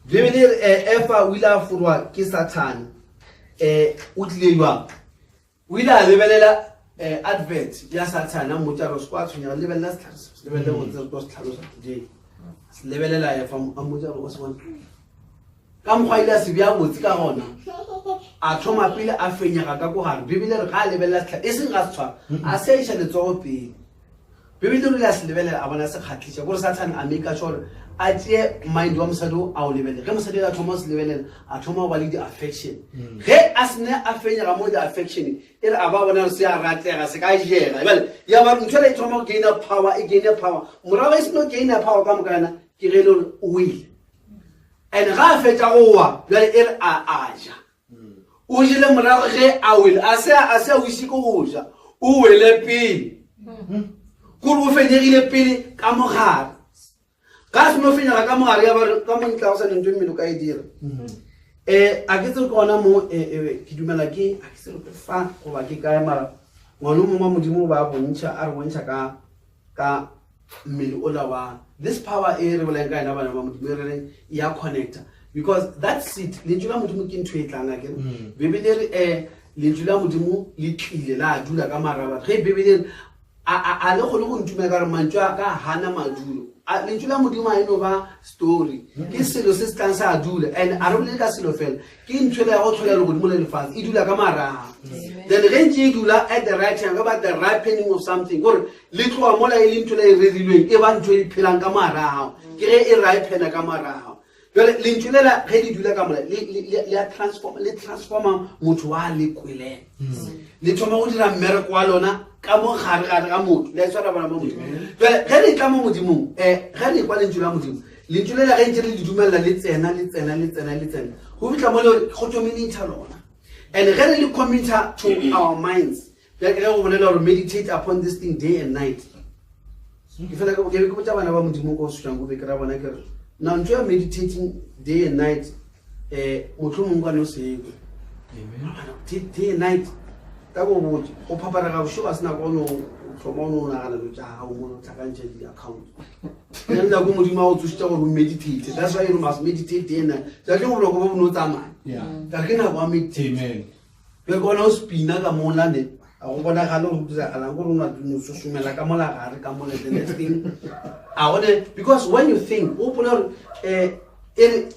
Bibele e re, Efa o ile a forwa ke Sathane. O tlile jwang? O ile a lebelela advert ya Sathane, a mmotsa gore se kwa tshwenyega, lebelela setlhare se, se lebelele go tse re tlo se tlhalosa today. Se lebelela Efa, a mmotsa gore o se bone ka mokgwa ile a se bea botse ka gona, a thoma pele a fenyega ka ko gare. Bibele re ga a lebelela setlhare, e seng ga se tshwara, a se iša letsogo pele. Bibele o ile a se lebelela, a bona se kgatlhiša, kore Sathane a make sure a tšee mind wa mosadi o a o lebelele. Ge mosadi a thoma go se lebelela, a thoma go ba le di-affection. Ge a sene a fenyega mo di-affection, e re a ba bona gore se a ratega, se ka jega. Jwale ya ba ntho e thoma go gaina power, e gaina power, morago e seno gaina power ka moka yona, ke ge e le gore o wele. And ga a fetša go wa, jwale e re a ja, o jele morago ge a wele, a se a o ise ke go ja, o wele pele, kore o fenyegile pele ka mogare. Ga a seno fenyega ka mogare, ya ba re ka mo ntla go sa nentho mmele o ka e dira. A ke tsebe ke gona mo, ke dumela ke a ke tsebe ke fa goba ke kae, mara ngwana o mongwe wa Modimo o ba bontšha, a re bontšha ka mmele ola wa this power e re bolelang ka yena, bana ba Modimo, e re reng ya connecta, because that seed, lentšu la Modimo ke ntho e tlang a kere. Bibele re lentšu la Modimo le tlile la dula ka mara batho. Ge Bibele re a le kgone go ntumela ka gore mantšu a ka hana madulo. Lentšu la Modimo a e no ba story, ke selo se se tlang sa dula. And a re bolele ka selo fela, ke ntho ya go tlhola legodimo le lefatshe, e dula ka marago. Then ge ntse e dula at the right time, ka ba the ripening of something, gore le tloga mola e le ntho le e rerilweng, e ba ntho e phelang ka marago, ke ge e ripena ka marago. Jwale lentšu lela ge le dula ka mola, le a transform, le transforma motho wa le kweleng, le thoma go dira mmereko wa lona ka mo gare gare ga motho. Le a tshwara, bana ba Modimo? Jwale ge le tla mo Modimong, ge le kwa lentšu la Modimo, lentšu lela ge ntse le le dumella, le tsena, le tsena, le tsena, le tsena, go fihla mo le gore go dominate lona. And ge re le commit to our minds, bjale ke ge go bolela gore meditate upon this thing day and night. Ke fela ke be ke botša bana ba Modimo ko Soshanguve, be ke ra bona ke re na ntho ya meditating day and night, mohlomongwe ka no sekwe. Amen. Day and night, ka go botse o phaparega bošego, a se nako o no tlhoma o no nagana dilo tša gago mo, o tlhakantšha di-account. Nna nako Modimo a go tsošitša gore o meditate. That's why you must meditate day and night. Tšatši boroko bo bo no tsamaya. Ka re ke nako ya meditate. Amen. Ke bona o spina ka mola ne, a go bonagale gore go diragalang, gore o no susumela ka mola gare ka mola, the next thing a gone. Because when you think, o gopola gore e re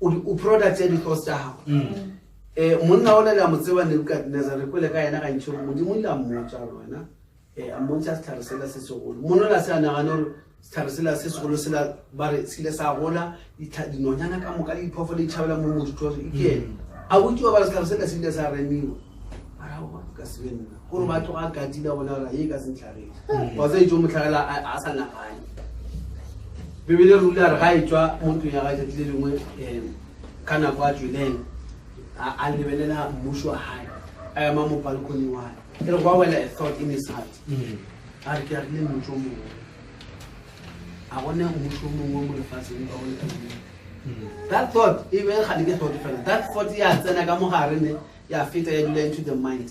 o product ya di-thoughts tša gago. Monna o le a mo tseba Nebuchadnezzar, re kwele ka yena gantši gore Modimo o ile a mmotsa gore wena, a mmontšha setlhare sela se segolo, monna o le a se a nagane gore Sehlare sela se segolo sela ba re se ile sa gola, dinonyana ka moka le diphoofolo di tšhabela mo modutu wa e ke ena. A botšiwa ba re sehlare sela se ile sa remiwa. A re aowa e ka se be nna. Gore ba tloga a katile a bona gore ye e ka se ntlhagele. Wa tse e tšo mo tlhagela a sa nagane. Bibele ruri a re ga e tšwa mo ntlong ya gae tšatši le lengwe um ka nako a tšweleng a lebelela mmušo wa gae a ema mo balcony wa gae e re gwa wela a thought in his heart a re ke agile mmušo mongwe a gone mmušo mongwe mo lefatsheng ka go lekane that thought e be gale ke thought fela that thought ya tsena ka mogare ne ya feta ya dula into the mind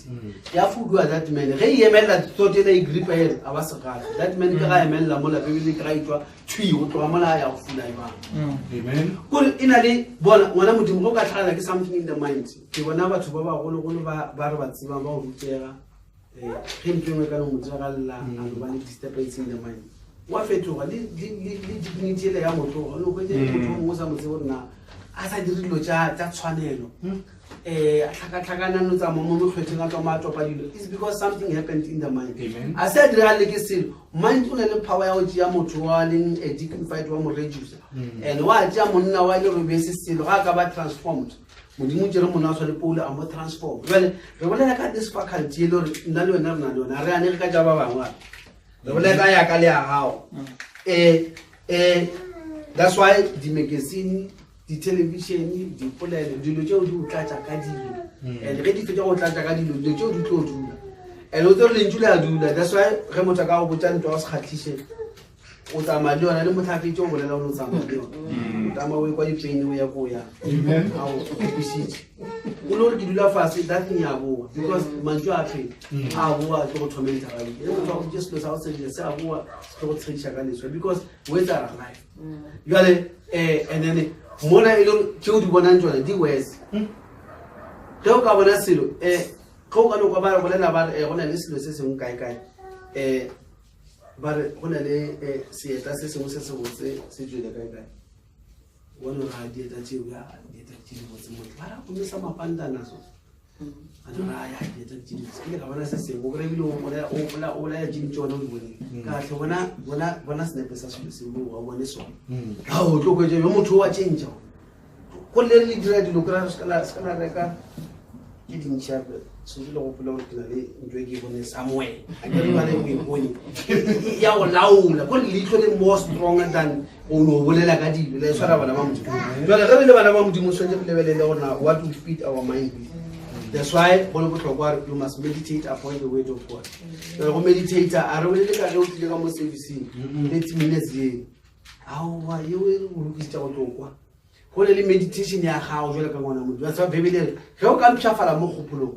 ya fuduwa that man ge e emelela thought ena e gripa ena a ba segale that man ke ga emelela mola bebele ke ga etswa thwi go tloga mola ya go fula jwang kore e na le bona ngwana modimo go ka tlhagela ke something in the mind ke bona batho ba bagologolo ba re ba tsebang ba go rutega um ge ntho engwe ka no mo diragalela a no ba le disturbance in the mind wa fetoga le dignity ele ya motloga o hwetse motho o mongwe o sa mo tsebe gore na a sa dire dilo tša tshwanelo um a tlhakatlhakana no tsamaya mo mekgwetheng a tswa mo a topa dilo is because something happened in the mind a se a diragalle ke selo mind o na le power ya go tšea motho wa leng a dignified wa mo reducer and wa tšea monna wa le robese selo ga a ka ba transformed Modimo o tšere monna wa swa le Paulo a mo transform. Jale re bolela ka this faculty e le gore nna le wena re na le yona, re anege ka tša ba bangwe gape. Re bolela ka yaka le ya gago. Um that's why di-magazine, di-television, dipolelo, dilo tšeo di o tlatša ka dilo. And ge di fetša go tlatša ka dilo, dilo tšeo di tlo dula. And o tsere lentšu le a dula. That's why ge motho a ka go botša ntwa o se kgahliše, o tsamaya le yona le motlhafetše o bolela o ne o tsamaya le yona o tsamaya o ye kwa dipene o ya ko ya ao o kgopisitše o le gore ke dula fase that thing ya boa because mantšu a phela a boa tlo go tormenta gabedi e motho a go selo sa go tshediša se a boa se tlo go tshediša ka leswa because words are alive jale um and then mona e le gore tšeo di bonang tsone di worse ge o ka bona selo um ge o ka no kwa ba re bolela ba re go na le selo se sengwe kae kae um ba re go na le eh, seeta se sengwe se sebotse se tswele kae kae bone gore ga dieta tseo ya dieta tse di botse motho ba ra gomme sa mapanta naso a di ra ya dieta tse di botse ke ka bona se sengwe o kry ebile o bolaya tse di tsone o di boneng katlhe bona bona bona senepe sa selo sengwe wa bone sone ga o tlo kwetsa yo motho wa change go le le dira dilo kry se ka la reka ke dintšhi ape sentse le gopola gore ke na le ntho e ke e boneng somewhere a ke re bale o e bone ya go laola ko leitlho le more stronger than o no bolela ka dilo le tshwara bana ba modimo jale ge re le bana ba modimo tshwanetse re lebelele gore what we feed our mind with that's why go le botlhokwa you must meditate upon the word of god jale go meditate a re bolele ka ge o tlile ka mo serviceng 30 minutes ye aowa yeo e go lokisetsa go tlo kwa go ne le meditation ya gago jale ka ngwana modimo tseba bebele re ge o ka mpshafala mo kgopolong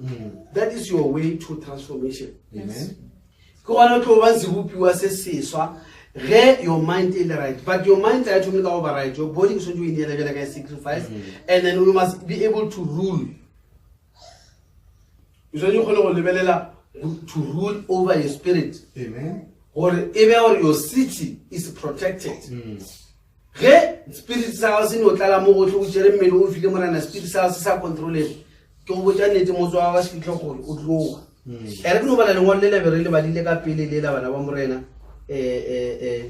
that is your way to transformation ke gona o tlo ba sebopiwa se seswa ge your mind e le right but your mind a thome ka go ba right your body ke tshwanetse o ineela bjale ka sacrifice and then you must be able to rule o tshwanetse o kgone go lebelela to rule over your spirit gore e be gore your city is protected Ge spirit sa gago se no tlala mo gohle o tšere mmele o file morena spirit sa gago se sa controlege ke go botša nnete motse wa gago se fitlhe gore o tloga e re ke no bala lengwalo le lebe re le badile ka pele le la bana ba morena um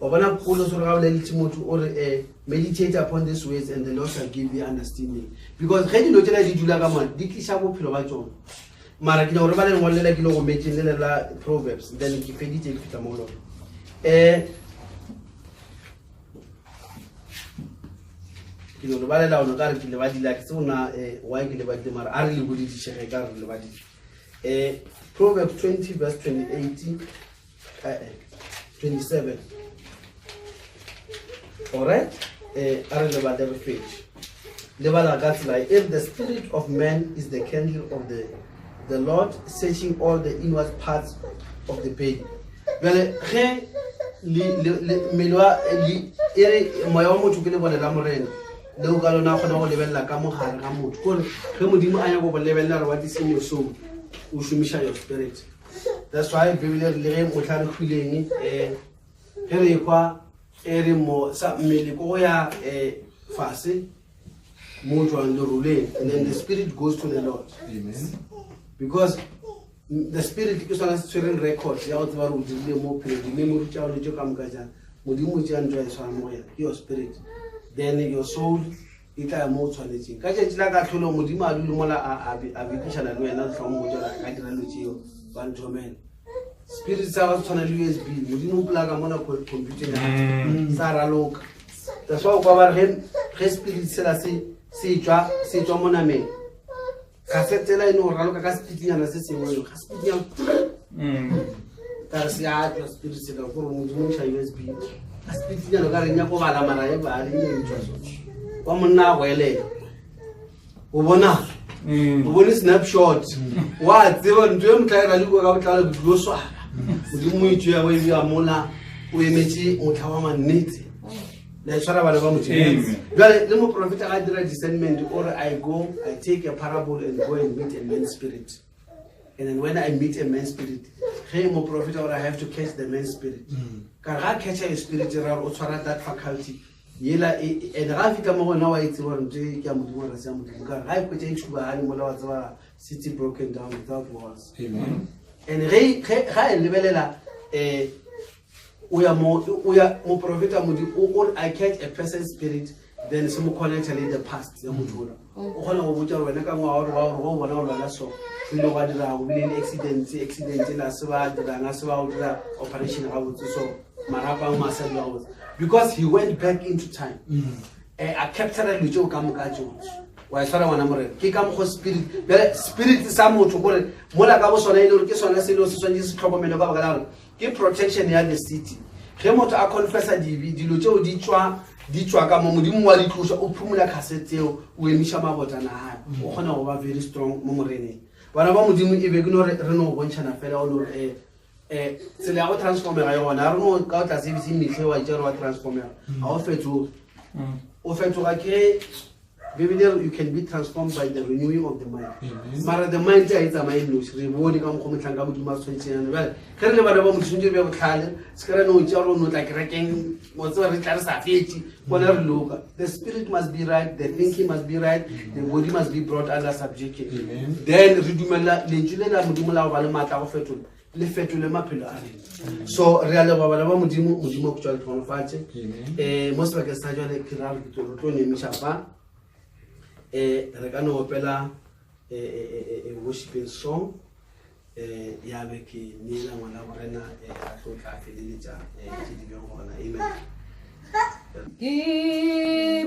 o bona Paulos o re ga bolele Timothy o re um meditate upon these words and the Lord shall give you understanding because ge dilo tsela di dula ka mone di tliša bophelo ba tsona mara ke nyaka gore ba le lengwalo le la ke le gometseng le le la Proverbs then ke feditse ke fihla mo go lona um ke no le balela ono ka re ke lebadile a ke tse ona um why ke lebadile mara a re le boledišege ka re lebadile um Proverbs 20 verse 28 27 alright eh a re lebale re fetše lebala ka tsela if the spirit of man is the candle of the the lord searching all the inward parts of the body bjale ge mmele wa e re moya wa motho ke lebone la morena leo ka lona a kgona go lebelela ka mogare ga motho kore ge modimo a nyako go lebelela re what is in your soul o šomiša your spirit that's why bibele re le ge mohla re hwileng um ge re ekwa e re mo sa mmele ko go ya um fase mo tswang leroleng and then the spirit goes to the lord Amen. because The spirit ke sona se tshwereng record ya go tseba gore o dirile mo phelo, di-memory tša go le tšo ka moka jang. Modimo o tšea ntho ya e tshwara mo go yena, ke your spirit. Then your soul e tla ya mo o tshwanetseng. Ka tšatši la kahlolo Modimo a dule mola a bekišana le wena, tlha o mmotša gore a ka dira dilo tšeo, ba nthomela. Spirit sa go tshwana le USB, Modimo o plaka mona computer ya sa raloka. That's why o kwa ba re ge spirit sela se tšwa, se tšwa mo nameng, ga se tsela e no raloka ka speedinyana se sengwe, ga speedinyana ka re se a tšwa spirit sela, gore Modimo o ntšha USB ka speedinyana, ka re nyako bala mara e bale e ntšwa so. Wa monna a go elela, o bona o bone snapshot, wa tseba ntho e motla e ralikoa ka botlalo, ke tlilo swaba. Modimo o itšea o e bea mola, o emetše motlha wa mannete. La e tshwara, bana ba Modimo? Amen. Jale le moprofeta ga a dira discernment, o re, "I go, I take a parable and go and meet a man spirit, and then when I meet a man spirit," ge moprofeta ore, "I have to catch the man spirit," ka re ga a catcha your spirit, ra re o tshwara that faculty yela and ga a fitlha mo go wena, wa e tseba gore ntho e ke ya Modimo, ra se ya Modimo. Ka re ga e kgwetsa e thubagane mola, wa tseba city broken down without walls. Amen. And ge ga e lebelela, o ya mo, o ya moprofeta Modimo o re, "I catch a person spirit," then se mo connecta le the past ya motho ola. O kgona go botsa gore wena ka ngwaga gore wa gore o bona o lwala so, o ile gwa dira, go bile le accident la se ba dirang, a se ba go dira operation gabotse, so marapo a ngwe a sa dula gabotse, because he went back into time, a captura dilo tseo ka moka tseo. Wa e tshwara, ngwana Morena? Ke ka mokgwa spirit. Bjale spirit sa motho kore mola ka bo sona e le gore ke sona se leo se swanetse se tlhokomele, ka baka la gore ke protection ya the city. Ge motho a confessa dibe, dilo tseo di tšwa ka mo Modimo wa di tloša, o phumula cassette tseo, o emiša mabotana a gae, o kgona go ba very strong mo Moreneng. Bana ba Modimo, e be ke no re no bontšhana fela o le gore tsela ya go transformega e gona. Re no ka o tla sebise metlhe wa itse gore wa transformega, ga o fetoge. O fetoga ke Bibele e re you can be transformed by the renewing of the mind. Mara the mind a e tsamaye nosi, re bone ka mokgwa motlhanka Modimo a tshwanetseng. Bjale ge re le bana ba Modimo, tshwanetse re be botlhale, se ke ra no tšea gore o no tla kerekeng mo tseba re tla re sa fetse bona re loka. The spirit must be right, the thinking must be right, the body must be brought under subjection. Amen. Then re dumela lentšu le la Modimo la go ba le maatla a go fetola, le fetole maphelo a rena. So re a leboga, bana ba Modimo. Modimo go tswa le tlhonofatše. Amen. Mo sebakeng sa jale ke ra re ke tlo nemiša fa, re ka no opela worshiping song, ya be ke neela ngwana borena, a tlo tla feleletša tše di bego gona. Amen. Gibea.